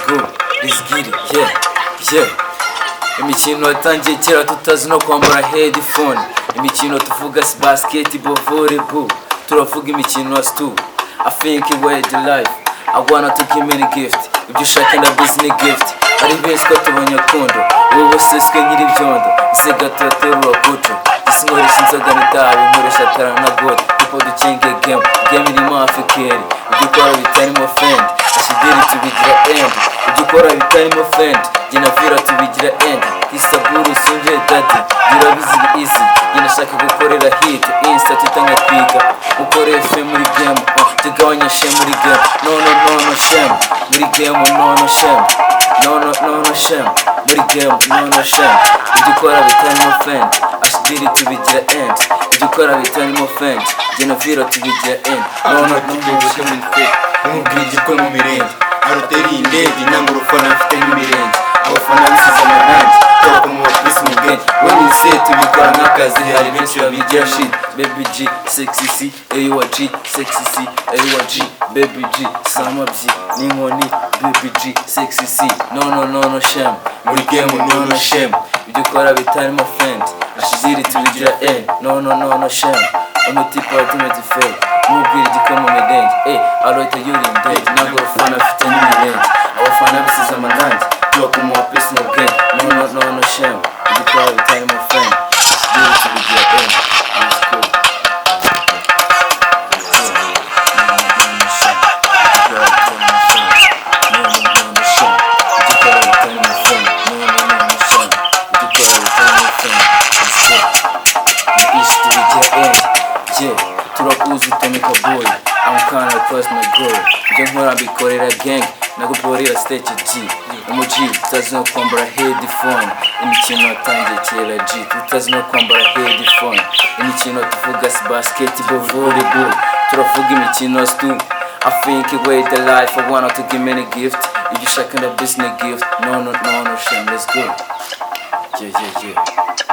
Go, let's get it, yeah. Imikino yatangiye kera tutazi no kwambara headphone. Imikino tuvuga si basketball, volleyball, turavuga imikino ya stu. I think it way the life I wanna to give me a gift. Ibyo ushaka na business gift. Ari benshi ko tubonye kundo, wowe seswe nyiri ibyondo nsiga turatera kuco. Isi nkoresha inzoga n'itabi, nkoresha tara na god kuko dukinge game. Game irimo afikeri. Ibyo ukora bitarimo friend, ashidiri tubigira end. Ibyo ukora bitarimo friend, jye na Vira tubigira end. Isaburu sunje daddy, urabizi ni easy. Jye nashaka gukorera hit insta tutangatwika ukore fe muri game. Tugabanya shame muri game. No, no, no, no shame muri game. No, no shame, no, no, no, no shame muri game. No, no shame. Ibyo ukora bitarimo friend, ashidiri tubigira end. Ibyo ukora bitarimo friend, jye na Vira tubigira end. No, no, no, no shame. Umubwira igikwe mu mirenge arutera iyi ndege nanga urufana mfite n'imirenge. Abafana bisize amarangi twaka mu bapisi mu bwenge. When you say tubikora nk'akazi, hari benshi babigira shit. Baby G sexy C A Y G sexy C A Y G. Baby G samabyi n'inkoni. Baby G sexy C. No, no, no, no shame muri game. No, no shame. Ibyo ukora bitarimo friend, ashidiri tubigira n. No, no, no, no shame. Umutipe wa Timothy Faye mubwira igikoma mu mirenge. Arota yuri indege ntabwo abafana afite n'imirenge. Abafana bisize amarangi tubakuma pesi mu bwenge. No, no, no, no shame. Ibyo ukora bitarimo friend, ashidiri tubigira n. Let's go. No, no, no shame. Ibyo ukora bitarimo friend. No, no, no, no shame. Ibyo ukora bitarimo friend. No, no, no, no shame. Ibyo ukora bitarimo friend. Let's go. Ni ishi tubigira end. Yeah, turakuzi utomeka boy. I'm kinda cross my goal. Ibyo nkora mbikorera gang, naguporera stage G. Umuji utazi no kwambara headphone. Imikino yatangiye kera G tutazi no kwambara headphone. Imikino tuvuga si basketball, volleyball, turavuga imikino stu. I think it way the life I wanna to give many gift. Ibyo ushaka na business gift. No, no, no, no shame. Let's go. Yeah.